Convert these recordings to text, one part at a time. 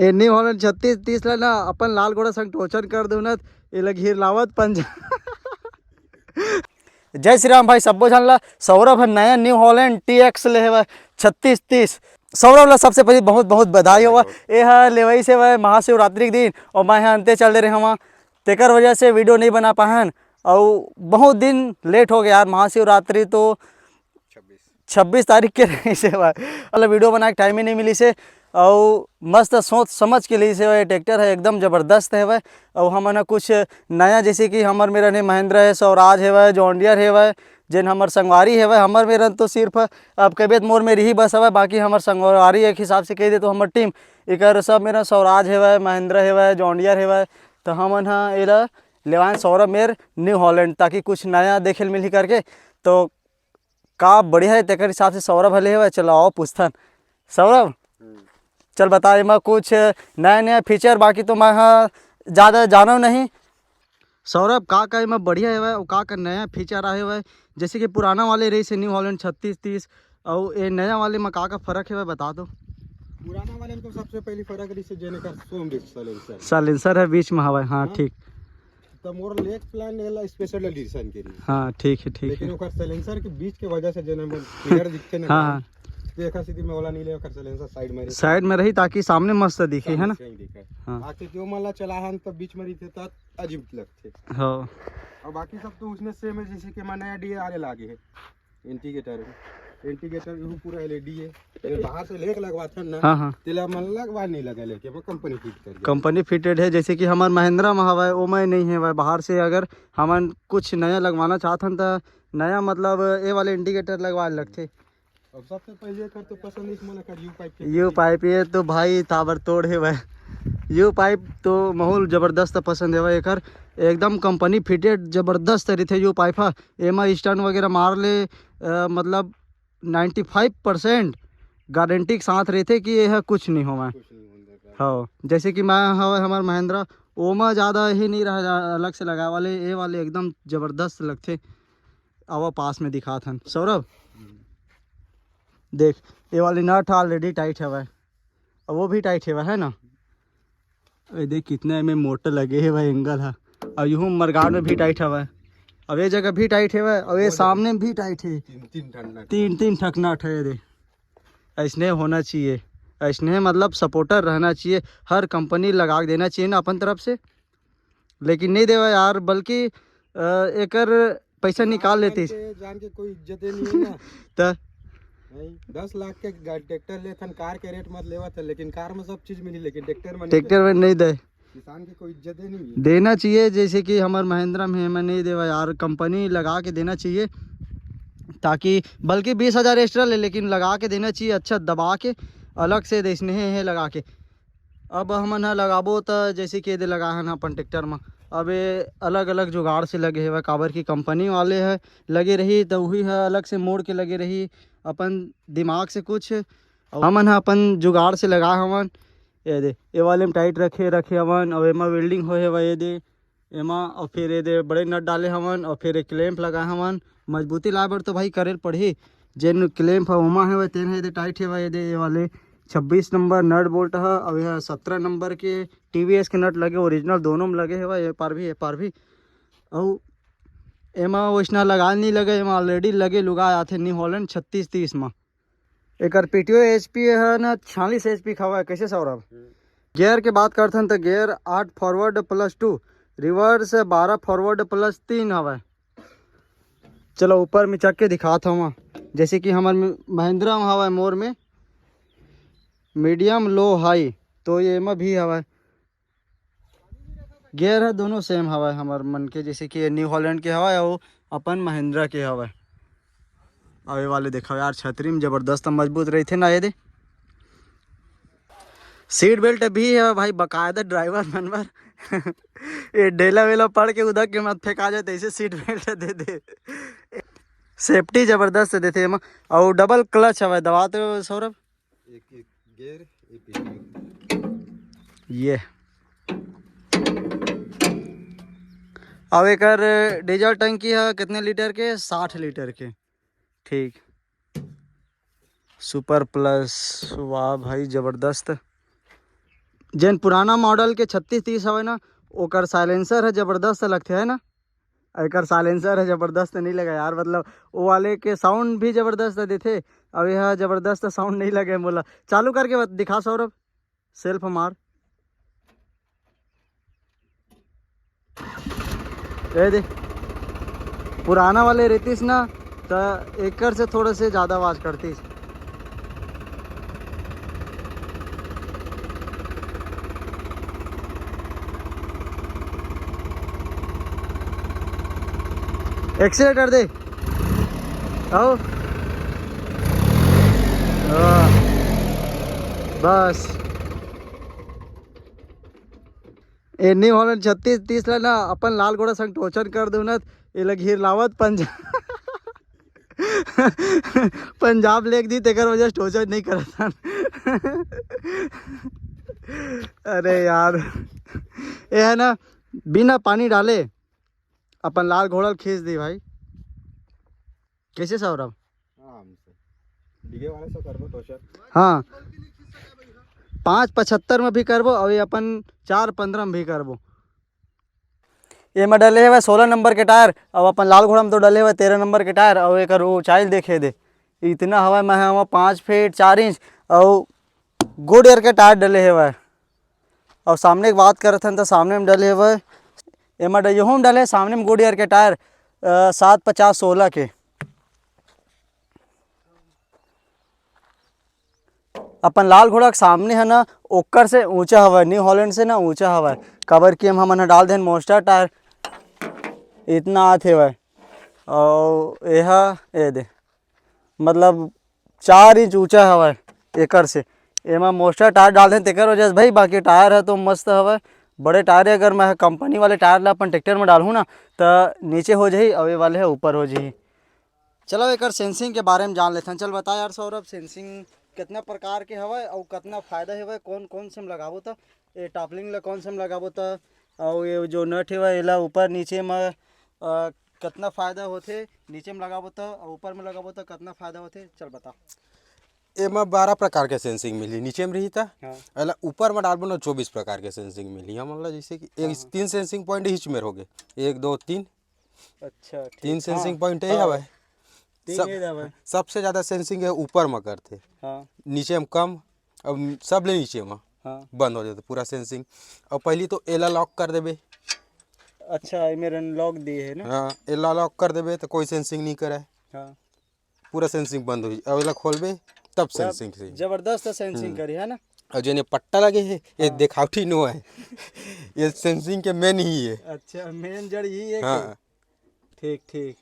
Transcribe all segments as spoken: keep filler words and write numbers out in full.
A new Holland छत्तीस तीस ला ना अपन लाल घोड़ा संग टोचन कर दो ना, ये लग हीर लावत पंजा। जय श्री राम भाई, सब्बो झन ला। सौरभ ह नया न्यू हॉलैंड टी एक्स ले हवय छत्तीस तीस। सौरभ ला सबसे पहले बहुत बहुत बधाई होवय। ए ह लेवई से हवय महाशिवरात्रि के दिन, और मैं ह अंते चल दे रहे हवा, तेकर वजह से वीडियो नहीं बना पाहन, और बहुत दिन लेट हो गया यार। महाशिवरात्रि तो छब्बीस तारीख के रहिस हे भाई, मतलब वीडियो बनाए के टाइम ही नहीं मिलिस हे। अउ मस्त सोच समझ के लिस हे भाई, ट्रैक्टर है एकदम जबरदस्त है भाई। अउ हमन ह कुछ नया, जैसे कि हमर मेरन हे महिंद्रा है, स्वराज है भाई, जॉन डियर है भाई, जेन हमर संगवारी है भाई। हमर मेरन तो सिर्फ अब कबे मोर में रही बस हवय, बाकी हमर संगवारी एक हिसाब से कह दे तो हमर टीम एकर सब मेरन स्वराज है भाई, महिंद्रा है भाई, जॉन डियर है भाई। तो हमन ह एला लेवान सौरभ मेर न्यू हॉलैंड, ताकि कुछ नया देखे ल मिलही करके। तो का बढ़िया है तेकर हिसाब से सौरभ हले हवय। चलो आओ पूछथन सौरभ, चल बता एमा कुछ नया नया फीचर, बाकी तो मैं ह ज्यादा जानो नहीं। सौरभ, का का एमा बढ़िया हवय अउ का का नया फीचर आए हवय? जैसे कि पुराना वाले रहिस हे न्यू हॉलैंड छत्तीस तीस, अउ ए नया वाले में का का फर्क हवय बता दो। पुराना वाले में तो सबसे पहली फर्क रहिस हे जेन एकर सोम रहिस साइलेंसर। साइलेंसर है बीच में हवय, हाँ हाँ। ठीक। तो मोर लेग प्लान एला स्पेशल एडिशन के रही। हाँ ठीक है ठीक लेकिन है। ओकर साइलेंसर के बीच के वजह से जेन हमर क्लियर दिखते ना हाँ हाँ। तो एकर सीधी में वाला नहीं ले ओकर साइलेंसर साइड में रही। साइड में रही ताकि सामने मस्त दिखे है ना। सही दिखे। हाँ। बाकी जो मन ला चला हन तो बीच में रहिथे त अजीब लगथे। हाँ। और बाकी सब तो उसने सेम है जैसे कि मैं नया डीए आले लागे है। इंडिकेटर इंडिकेटर यहू पूरा एलईडी है। ये बाहर से लेके लगवाथन ना। हाँ हाँ। तेला मन लगवा नहीं लगा लेके वो कंपनी फिट कर दिया। कंपनी फिटेड है, जैसे कि हमार महिंद्रा में हवा है ओमा नहीं है भाई। बाहर से अगर हमन कुछ नया लगवाना चाहथन त नया मतलब ए वाले इंडिकेटर लगवा लगथे। अब सबसे पहले कर तो पसंद इस मन कर यू पाइप के यू पाइप ये तो भाई ताबड़तोड़ है भाई। यू पाइप तो माहौल जबरदस्त पसंद है भाई एकर। एकदम कंपनी फिटेड जबरदस्त रहिथे यू पाइप ह। एमा स्टैंड वगैरह मार ले अ, मतलब नाइन्टी फाइव परसेंट गारंटी के साथ रहिथे कि यह कुछ नहीं होवय। कुछ नहीं होने का। हाँ, जैसे कि मैं हवे हमार महिंद्रा, ओमा ज़्यादा ही नहीं रहा जा- अलग से लगाए वाले, ये वाले एकदम जबरदस्त लगथे। आवा पास में दिखात हन सौरभ, देख ये वाली नट ऑलरेडी टाइट हवय, अब वो भी टाइट हवय है ना। अरे देख कितना एमे मोटर लगे हे भाई एंगल हा। और यूं मरगाड़ में भी टाइट हवय, अब ये जगह भी टाइट हवय और ये सामने में भी टाइट है। तीन तीन ठन नट। तीन तीन ठक नट है ये दे। ऐसने होना चाहिए, ऐसने मतलब सपोर्टर रहना चाहिए, हर कंपनी लगा के देना चाहिए ना अपन तरफ से। लेकिन नहीं देवा यार, बल्कि अ, एकर पैसा निकाल लेती। जान के कोई इज्जत ही नहीं है ना। त नहीं, दस लाख के गा- ट्रैक्टर लेथन, कार के रेट मत लेवत है, लेकिन कार में सब चीज मिली, लेकिन ट्रैक्टर में नहीं ट्रैक्टर देते। में नहीं दे। किसान की कोई इज्जत ही नहीं है। देना चाहिए, जैसे कि हमार महिंद्रा में है, मैं नहीं देवा यार, कंपनी लगा के देना चाहिए, ताकि बल्कि बीस हजार एक्स्ट्रा ले, लेकिन लगा के देना चाहिए, अच्छा दबा के, अलग से देसने है लगा के। अब हमन ह लगाबो त जैसे कि एदे लगाए हन अपन ट्रैक्टर म, अब ये अलग अलग जुगाड़ से लगे हवय, काबर की कंपनी वाले ह लगे रही त उही ह अलग से मोड़ के लगे रही अपन दिमाग से कुछ। अउ हमन ह अपन जुगाड़ से लगाए हवन। ये दे, ये वाले में टाइट रखे रखे हवन, अउ एमा वेल्डिंग होए हवय ये दे। एमा अउ फिर ये दे बड़े नट डाले हवन अउ फिर एक क्लैंप लगाए हवन। मजबूती लाए बर तो भाई करे ल पड़ही। जेन क्लैंप ह ओमा हवय तेन ह ये दे टाइट हवय ये दे, ये वाले छब्बीस नंबर नट बोल्ट ह। अउ ये सत्रह नंबर के टीवीएस के नट लगे, ओरिजिनल दोनों में लगे हवय, ये पार भी ये पार भी। अउ एमा वैसना लगा नहीं लगे, एमा ऑलरेडी लगे लुगा आथे न्यू हॉलैंड छत्तीस तीस म। एकर पीटीओ एचपी ह ना छियालीस एचपी खवा है, कैसे सौरभ? गियर के बात करथन त गियर आठ फॉरवर्ड प्लस टू, रिवर्स बारह फॉरवर्ड प्लस तीन हवय। चलो ऊपर में चक के दिखात हवा, जैसे कि हमर महिंद्रा में हवय मोर में मीडियम लो हाई, तो ये एमा भी हवय। गियर ह दोनों सेम हवय हमर मन के, जैसे कि ये न्यू हॉलैंड के हवय अउ अपन महिंद्रा के हवय। अउ ये वाले देखो यार, छतरी में जबरदस्त मजबूत रहिथे ना ये दे। सीट बेल्ट भी है भाई, बाकायदा ड्राइवर मन बर। ये ढेला वेला पड़ के उधक के मत फेंका जाए, तैसे सीट बेल्ट दे दे। सेफ्टी जबरदस्त देथे एमा। अउ डबल क्लच हवय, दबा तो सौरभ। एक एक गियर, एक एक। ये अब एकर डीजल टंकी है कितने लीटर के? साठ लीटर के। ठीक, सुपर प्लस, वाह भाई जबरदस्त। जेन पुराना मॉडल के छत्तीस तीस हवय ना, ओकर साइलेंसर ह जबरदस्त लगथे, है ना? एकर साइलेंसर ह जबरदस्त नहीं लगा यार, मतलब वो वाले के साउंड भी जबरदस्त देथे, अब यह जबरदस्त साउंड नहीं लगे मोला। चालू करके बत-, दिखा सौरभ, सेल्फ मार। ए दे, पुराना वाले रहतीस ना, त एकर से थोड़ा से ज्यादा आवाज करतीस। एक्सीलेटर दे। आओ। हाँ। बस। ए न्यू हॉलैंड छत्तीस तीस ला ना अपन लाल घोड़ा संग टोचन कर दू ना, ये लग हीर लावत पंजाब। पंजाब लेग दी, तेकर वजह से टोचन नहीं करत हन। अरे यार, ये है ना, बिना पानी डाले अपन लाल घोड़ा ल खींच दी भाई। कैसे सौरभ? आराम से। डीगे वाले से करबो टोचन। हाँ, पाँच पचहत्तर में भी करबो और ये अपन चार पंद्रह में भी करबो। ये में डले हवय सोलह नंबर के टायर, अब अपन लाल घोड़ा में तो डले हवय तेरह नंबर के टायर, और एकर ऊंचाई देखे दे, इतना हवय, मैं हवं पाँच फीट चार इंच, और गुड ईयर के टायर डले हवय। और सामने के बात करत हन, तो सामने में डले हवय, एमा ड-, यहू में डले, सामने में गुड ईयर के टायर, अ, सात पचास सोलह के। अपन लाल घोड़ा के सामने है ना, ओकर से ऊंचा हवय, न्यू हॉलैंड से ना ऊंचा हवय, काबर कि हम, हमन ह डाल देन मोस्टर टायर, इतना आत हवय। और एहा, ए दे, मतलब चार इंच ऊंचा हवय एकर से। एमा मोस्टर टायर डाल देन तेकर वजह से भाई, बाकी टायर ह तो मस्त हवय, बड़े टायर हे। अगर मैं कंपनी वाले टायर ला अपन ट्रैक्टर में डालहूँ ना, त नीचे हो जाही, अउ ये वाले ह ऊपर हो जाही। चलो एकर सेंसिंग के बारे में जान लेथन। चल बता यार सौरभ, सेंसिंग कितना प्रकार के हवय अउ कितना फायदा हवय, कौन कौन से में लगाबो त, ये टॉपलिंग ला कौन से में लगाबो त, अउ ये जो नट हवय एला ऊपर नीचे में, अ, कितना फायदा होथे, नीचे में लगाबो त अउ ऊपर में लगाबो त कितना फायदा होथे, चल बता। एमा बारह प्रकार के सेंसिंग मिलही, नीचे में रही त हाँ। एला ऊपर में डालबो ना, चौबीस प्रकार के सेंसिंग मिलही हमन ला। जैसे कि एक हाँ, हाँ। तीन सेंसिंग पॉइंट हिच में हो गए, एक दो तीन, अच्छा, ठीक। तीन सेंसिंग हाँ, पॉइंट ये हाँ। हवय। तीन सब, ये हवय। सबसे ज्यादा सेंसिंग है ऊपर में करथे, हाँ। नीचे में कम, अब सबले नीचे में हाँ। बंद हो जाथे पूरा सेंसिंग। अब पहली तो एला लॉक कर देबे। अच्छा, एमे रन लॉक दिए है ना? हाँ, एला लॉक कर देबे तो कोई सेंसिंग नहीं करे। हाँ। पूरा सेंसिंग बंद हो जाई। अब एला खोलबे तब तब सेंसिंग से। जबरदस्त सेंसिंग हम्म। करी, है ना? और जेने पट्टा लगे है, ये हाँ। देखावटी नो है। ये सेंसिंग के मेन ही है। अच्छा, मेन जड़ यही है हाँ। कि? ठीक, ठीक।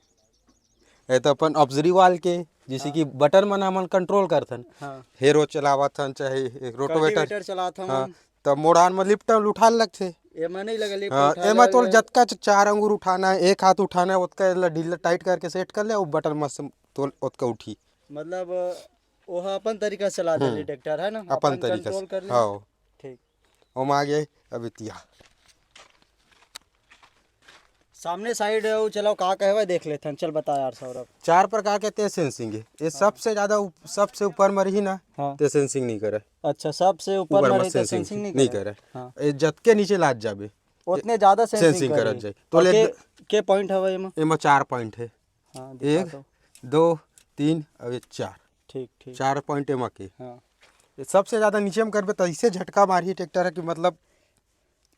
ये तो अपन ऑब्जरी वाल के, जैसे हाँ। कि बटन मन हमन कंट्रोल करथन। हाँ। हेरो चलावत हन, चाहे एक रोटोवेटर। कल्टीवेटर चलात हन। हाँ। तब मोड़ान में लिफ्ट उठाए लगथे। एमा नहीं लगा लिफ्ट हाँ, उठा एमा ले तोल ले। जतका च-, चार अंगुर उठाना है, एक हाथ उठाना है, ओतका एला ढीला टाइट करके सेट कर ले, वो बटन मस्त तोल ओतका उठी। मतलब, ओहा अपन तरीका से चला हम्म। देली ट्रैक्टर, है ना? अपन अपन तरीका कंट्रोल से। कर ले। हाँ। ठीक। ओमा आगे अभी तिया। सामने साइड वो चलाओ, का कहे हुआ देख लेथन। चल बता यार सौरभ। चार प्रकार के तेज सेंसिंग है। ये हाँ। सबसे ज्यादा उप-, सबसे ऊपर में रही ना, हाँ। ते सेंसिंग नहीं करे। अच्छा, सबसे ऊपर ऊपर में में रही तो सेंसिंग सेंसिंग नहीं नहीं करे। करे। हाँ। ये जतके नीचे लाद जाबे, ओतने ज्यादा सेंसिंग सेंसिंग करे। करत जाए। तो और ले के, द- के पॉइंट हवे एमा? एमा चार पॉइंट है। हाँ, दिखा एक, दो। दो, तीन, अब ये चार। ठीक, ठीक। चार पॉइंट एमा के। हाँ। ये सबसे ज्यादा नीचे में करबे तो ऐसे झटका मारही ट्रैक्टर है कि मतलब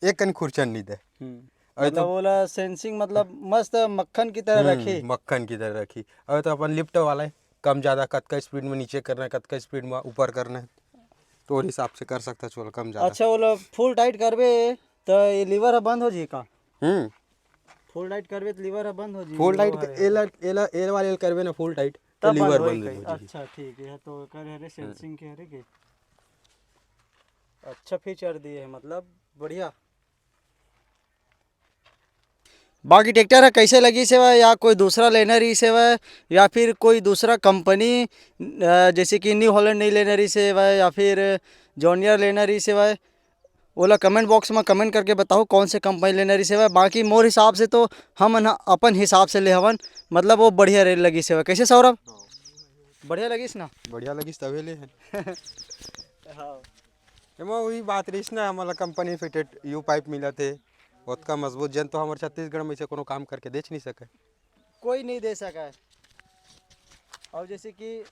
एक कन खुरचन नहीं दे। हम्म। अरे मतलब तो ओला सेंसिंग मतलब मस्त मक्खन की तरह हम्म, रखी। मक्खन की तरह रखी। अरे तो अपन लिफ्ट वाला है, कम ज्यादा कतका स्पीड में नीचे करना है, कतका स्पीड में ऊपर करना है, तो ओर हिसाब से कर सकता है, चलो कम ज्यादा। अच्छा, ओला फुल टाइट करबे तो ये लीवर ह बंद हो जाही का? हम्म। फुल टाइट करबे तो लीवर ह बंद हो जाही, फुल वो टाइट हरे। एला, एला, एल वाले एल करबे ना फुल टाइट, तो तब बंद लीवर होही बंद हो कहीं। जाही। अच्छा, ठीक है, तो कर हरे हम्म। सेंसिंग के हरे के। अच्छा फीचर दिए है, मतलब बढ़िया। बाकी ट्रैक्टर ह कैसे लगिस हवय, या कोई दूसरा लेना रहिस हवय, या फिर कोई दूसरा कंपनी, अ, जैसे कि न्यू हॉलैंड नहीं लेना रहिस हवय, या फिर जॉन डियर लेना रहिस हवय, ओला कमेंट बॉक्स में कमेंट करके बताओ कौन से कंपनी लेना रहिस हवय। बाकी मोर हिसाब से तो हमन ह अपन हिसाब से ले हवन, मतलब वो बढ़िया रेल लगिस हवय। कैसे सौरभ? हाँ। बढ़िया लगिस ना? बढ़िया लगिस तभे ले हन। हाँ। एमा वही बात रहिस ना, हमन ला कंपनी फिटेड यू पाइप मिलत हे, ओतका मजबूत जेन तो हमर छत्तीसगढ़ में ऐसे कोनो काम करके देच नहीं सके। कोई नहीं दे सके। और जैसे कि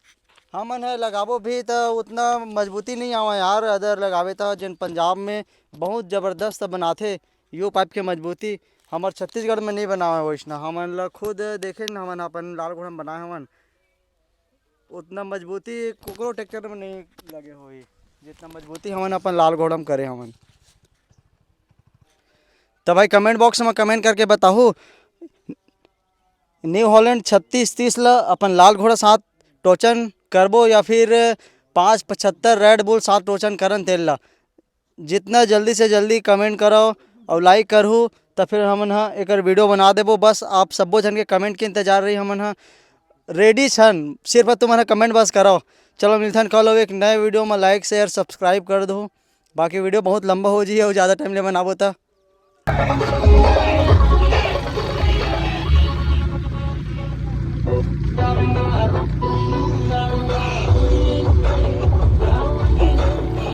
हमन ह लगाबो भी त उतना मजबूती नहीं आवे यार, अदर लगाबे त जेन पंजाब में बहुत जबरदस्त बनाथे यू पाइप के मजबूती, हमर छत्तीसगढ़ में नहीं बनावे वैसना। हमन ला खुद देखे न, हमन अपन लाल घोड़ा में बनाए हवन, उतना मजबूती कोकरो ट्रैक्टर में नहीं लगे होई, जितना मजबूती हमन अपन लाल घोड़ा में करे हवन। त भाई कमेंट बॉक्स में कमेंट करके बताहू, न्यू हॉलैंड छत्तीस तीस ला अपन लाल घोड़ा साथ टोचन करबो या फिर पाँच पचहत्तर रेड बुल साथ टोचन करन तेल ला। जितना जल्दी से जल्दी कमेंट करो और लाइक करहू, त फिर हमन ह एकर वीडियो बना देबो। बस आप सब्बो झन के कमेंट के इंतजार रही, हमन ह रेडी छन, सिर्फ तुमन ह कमेंट बस करो। चलो मिलथन कल एक नए वीडियो में, लाइक शेयर सब्सक्राइब कर दो। बाकी वीडियो बहुत लंबा हो जी और ज़्यादा टाइम ले बनाबो त